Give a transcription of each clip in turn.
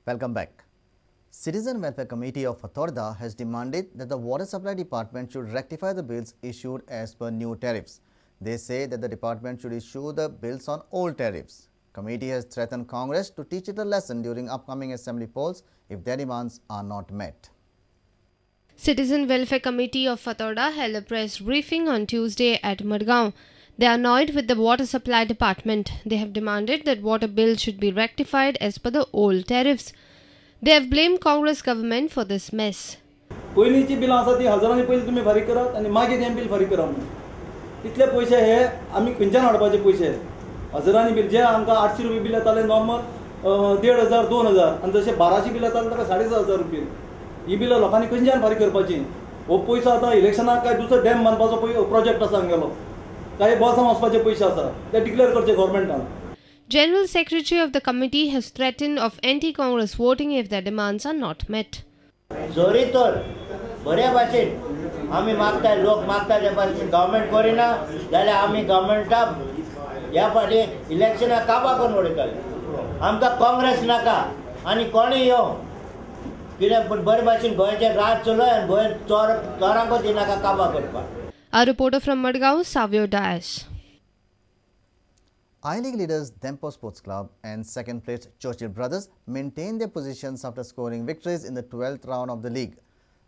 Welcome back. Citizen Welfare Committee of Fatorda has demanded that the Water Supply Department should rectify the bills issued as per new tariffs. They say that the department should issue the bills on old tariffs. Committee has threatened Congress to teach it a lesson during upcoming assembly polls if their demands are not met. Citizen Welfare Committee of Fatorda held a press briefing on Tuesday at Madgaon. They are annoyed with the Water Supply Department. They have demanded that water bills should be rectified as per the old tariffs. They have blamed Congress government for this mess. पयलींची बिलां आसा ती हजारांनी पयलीं तुमी फारीक करात आनी मागीर हें बिल फारीक करा म्हणून. इतले पयशे हे आमी खंयच्यान हाडपाचे पयशे? हजारांनी बिल जे आमकां 800 रुपये बिल येताले नॉर्मल 1500 2000 आनी जशें 1200 बिल येतालें ताका 7500 रुपये. ही बिलां लोकांनी खंयच्यान फारीक करपाची? हो पयसो आतां इलेक्शनाक काय दुसरो डॅम बांदपाचो प्रोजेक्ट आसा आमगेलो, काय बोल्सां वचपाचे पयशे आसा ते डिक्लेअर करचे गव्हर्मेंटान. General Secretary of the committee has threatened of anti-Congress voting if their demands are not met. जरी तर बऱ्या भाशेन आमी मागता, लोक मागता त्या भाशेन गव्हर्मेंट करिना जाल्यार आमी गव्हर्मेंटाक ह्या फावटी इलेक्शनाक काबा करून उडयतले. आमकां काँग्रेस नाका आनी कोणूय येवं कितें पूण बरे भाशेन गोंयचें राज चलय आनी गोंय चोरांकूच दिनाका काबा करपाक. A reporter from Madgaon, Savio Dias. I-League leaders Dempo Sports Club and second-placed Churchill Brothers maintained their positions after scoring victories in the 12th round of the league.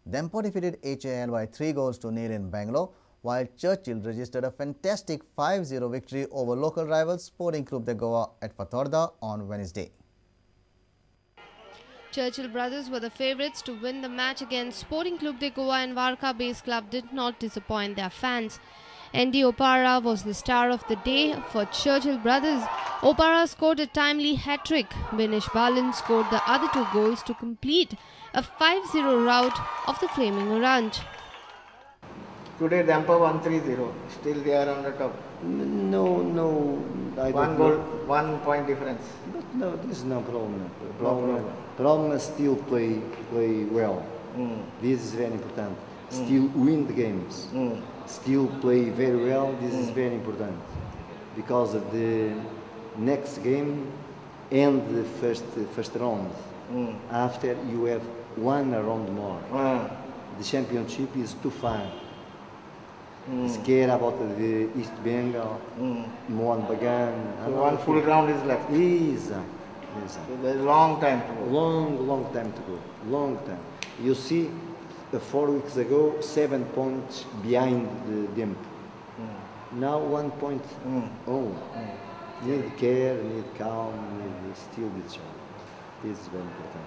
Dempo defeated HAL by 3-0 in Bangalore, while Churchill registered a fantastic 5-0 victory over local rivals Sporting Club de Goa at Fatorda on Wednesday. Churchill Brothers were the favourites to win the match against Sporting Club de Goa, and Varka-based club did not disappoint their fans. Andy Opara was the star of the day for Churchill Brothers. Opara scored a timely hat-trick. Vinesh Balan scored the other 2 goals to complete a 5-0 rout of the Flaming Orange. Today Dempo 1-3-0. Still they are on the top. No, I don't One goal, 1 point difference. But no, this is no problem. Problem is still play well. This is very important. Still win the games. Still play very well. This is very important because of the next game and the first round. After you have one round more. The championship is too far. Scare about the East Bengal, Mohan Bagan. So one full round is left. Exactly. So there's a long time to go. Long time to go. Long time. You see, 4 weeks ago, 7 points behind the Dempo. Now 1 point only. Need care, need calm, need still this job. This is very important.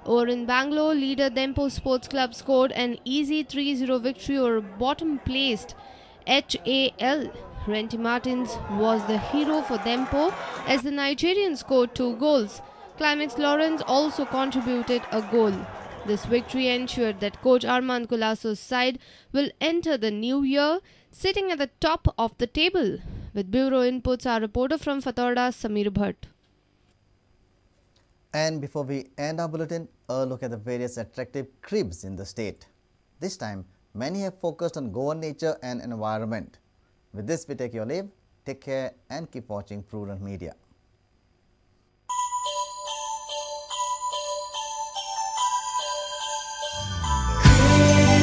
Over in Bangalore, leader Dempo Sports Club scored an easy 3-0 victory over bottom-placed HAL. Renti Martins was the hero for Dempo as the Nigerian scored 2 goals. Climax Lawrence also contributed a goal. This victory ensured that coach Armand Colaso's side will enter the new year sitting at the top of the table. With Bureau inputs, our reporter from Fatorda, Samir Bhatt. And before we end our bulletin, a look at the various attractive cribs in the state. This time, many have focused on Goan nature and environment. With this, we take your leave. Take care and keep watching Prudent Media.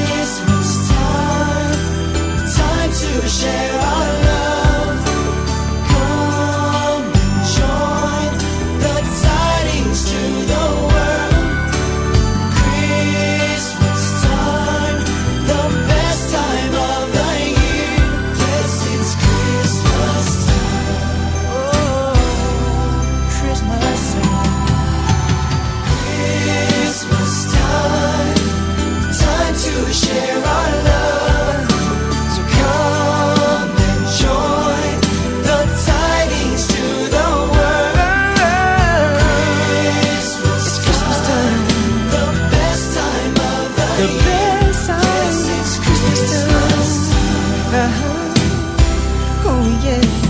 Christmas time, time to share our love. Come and join the tidings to the world. Christmas time, the best time of the year. Yes, it's Christmas time. Oh, Christmas time. Christmas time, time to share our love. So come and join the tidings to the world. Christmas, it's Christmas time, the best time of the year. Best time. Yes, it's Christmas time. Oh yeah.